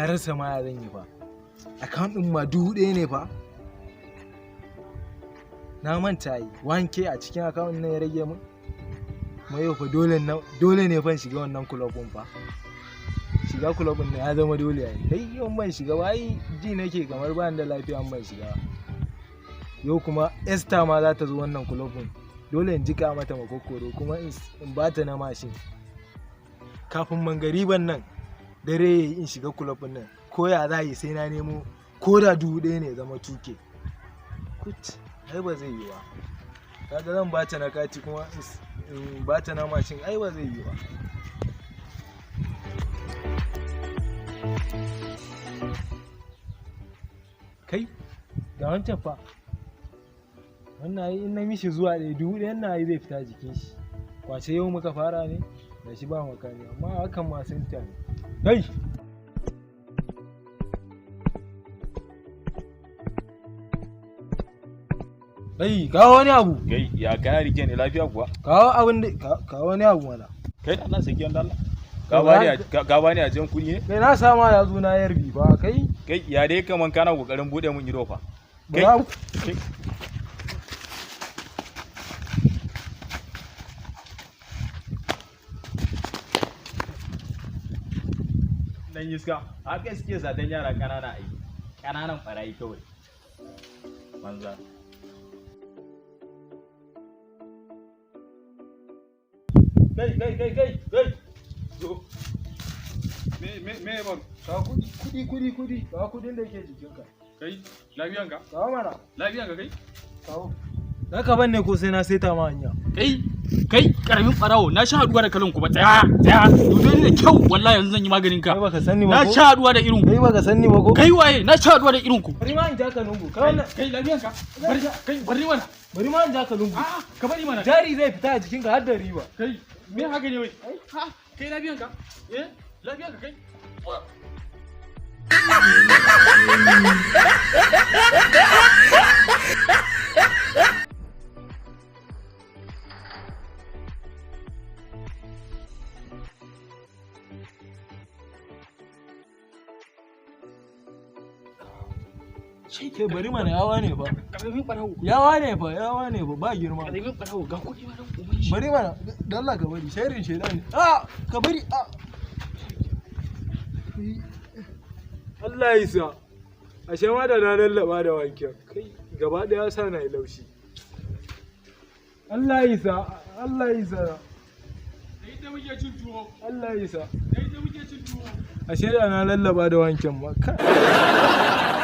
Na rasa ma ya zan yi fa. Account ɗin ma 1000 ne fa. Na manta yi 1K a cikin account nan ya rage mun. Kuma yau fa dole dole ne fa in shiga wannan club ɗin fa. Shiga club ɗin nan ya zama dole ai. Kai, yau ban shiga ba ai ji nake kamar ba ni da lafiya in ban shiga ba. Yau kuma Esther ma za ta zo wannan club ɗin. Dole in jika mata makokoro kuma in ba ta na mashin. Kafin mangariban nan dare yayi in shiga club ɗin nan, ko ya za yi sai na nemo ko da 1000 ne, zama 2K. Kut, ai ba zai yi ba. Kaga zan bata na kati kuma in bata na mashin, ai ba zai yi ba. Kai, ga wancan fa. Wannan ai in na mishi zuwa ɗaya, 1000 na ai zai fita jikin shi. Kwace yau muka fara ne da shi ba makami, amma hakan ma sun ne. Kai! Kai, kawo wani abu. Kai, ya kana rike ne, lafiya kuwa? Kawo abin da kawo wani abu mana. Kai, Allah saki wanda Allah. Ka bani ajiyan kuɗi ne? Kai, na sama ya zo na yarbi fa kai. Kai, ya dai kaman kana kokarin bude mun ido fa. Kai. Ba. Kai. Dan iska, haka suke satan yara kanana ai. Kananan barayi kawai. Banza. Kai, kai, kai, kai, kai. Zo. Me ba? Kawo kuɗi, kuɗi, kuɗi, kuɗi. Kawo kuɗin da yake jikinka. Kai, lafiyanka? Kawo mana. Lafiyanka kai? Kawo. Za ka ban ne ko sai na saita ma hanya? Kai, kai, karamin barawo, na sha haduwa da kalan ku ba. Tsaya, tsaya, dube ni da kyau, wallahi yanzu zan yi maganin ka. Kai baka sanni ba Na ko? sha haduwa da irin ku. Kai baka sanni ba ko? Kai waye? Na sha haduwa da irin ku. Bari ma in ja ka lungu. Kai wannan. Kai, lafiyanka? Bari, kai, bari mana. Bari ma in ja ka lungu. A'a, ka bari mana. Jari zai fita a jikinka har da riba. Kai, me haka ne wai? Ha, kai, lafiyanka? Eh, lafiyanka kai? Kai, bari mana, yawa ne fa. Karamin barawo. Yawa ne fa, yawa ne fa, ba girma. Karamin barawo, ga kuɗi ma dan uban shi. Bari mana, dan Allah ka bari, sharrin shedan ne. Ah, ka bari, ah. Allah ya isa. Ashe ma da na lallaba da wanken. Kai, gaba ɗaya sa na yi laushi. Allah ya isa, Allah ya isa, Da ita muke cin tuwo. Allah ya isa. Da ita muke cin tuwo. Ashe da na lallaba da wanken ma. Kai.